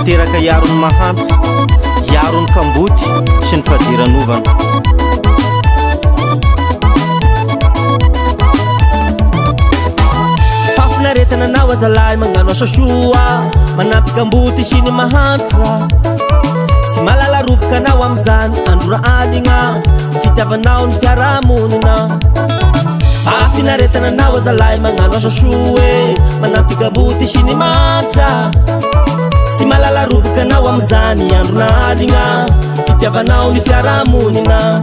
Nateraka hiaro ny mahantra, hiaro ny kamboty sy ny fadiranovana. Fahafinaretana anao azalahy magnano asa soa, manampy kamboty sy ny mahantra. Tsy mahalala roboka anao amin'izany andro raha aligna, fitiavanao ny fiarahamonina. Fahafinaretana anao azalahy magnano asa soa e, manampy kamboty sy ny mahantra. Tsy mahalala roboka anao amin'izany andro na aligna, fitiavanao ny fiarahamonina.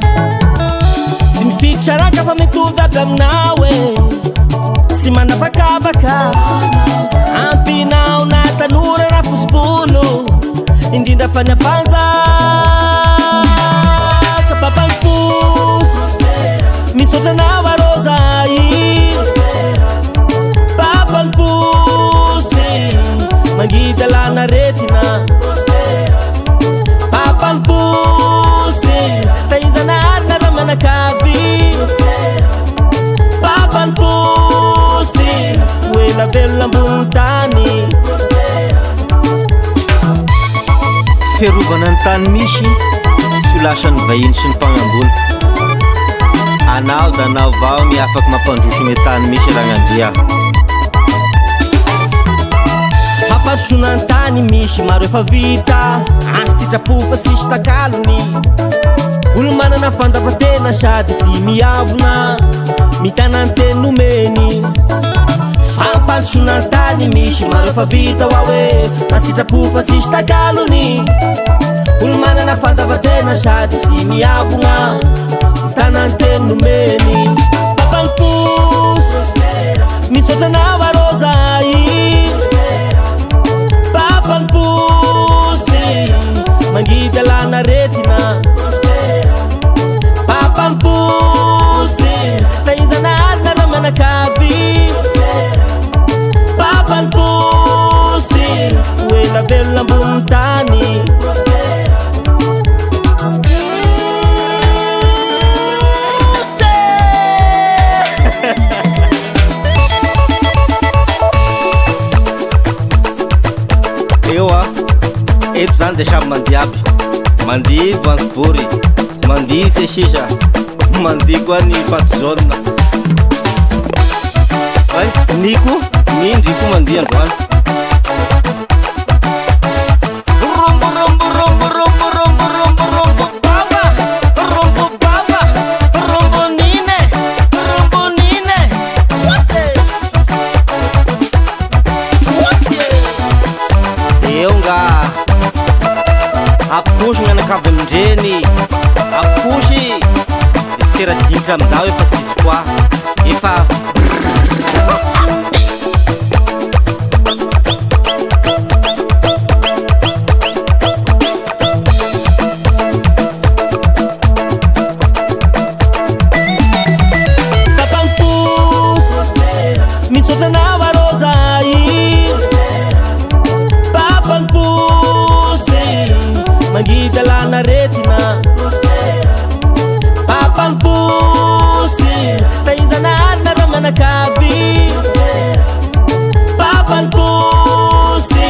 Tsy mifidy saranga fa mitovy aby aminao e, tsy manavakavaka. Ampinao na tanora na fotsy volo, indrindra fa ny ampanjaka. Papan'ny posy, misaotra anao arô zahay. Papan'ny posy, mangidy alana aretina. Papan'ny posy, tahinjanahary nareo mianakavy. Papan'ny posy, ho ela velona ambony tany. Fiarovana ny tany misy tsy ho lasan'ny vahiny sy ny mpagnambola. Anao da anao vao ny afaky mampandroso ny tany misy Ragnandria. Fampandrosoana ny tany misy maro efa vita, an-tsitrapo fa tsisy takalony. Olo manana fandavan-tena sady tsy miavona, mitana ny teny nomeny. Fampandrosoana ny tany misy maro efa vita hoa hoe, an-tsitrapo fa tsisy takalony. Olo manana fandavan-tena sady tsy miavona, mitana ny teny nomeny. Papan'ny posy, misaotra anao arô zahay. Papan'ny posy, mangidy alana aretina. Papan'ny posy, tahinjanahary nareo mianakavy. Papan'ny posy, ho ela velona ambony tany. Eo a, eto zany de samy mandihy aby. Mandihy voanjobory, mandihy sesisa, mandihy koa ny paty jaune. Ay, Niko, ny ndry koa mandihy androany. Rombo rombo rombo rombo rombo rombo rombo baba, rombo baba, rombo nine, rombo nine. What's it? What's it? Eo nga aposy ny anakavy amindreny, aposy de tsy tera-dinitra amin'izao efa tsisy koa efa. Papan'ny posy, misaotra anao arô zahay. Papan'ny posy, mangidy alana aretina. Papan'ny posy, tahinjanahary nareo mianakavy. Papan'ny posy,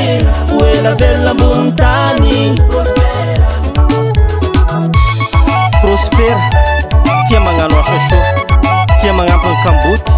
ho ela velona ambony tany. Prospera, tia magnano asa soa, tia magnampy ny kamboty.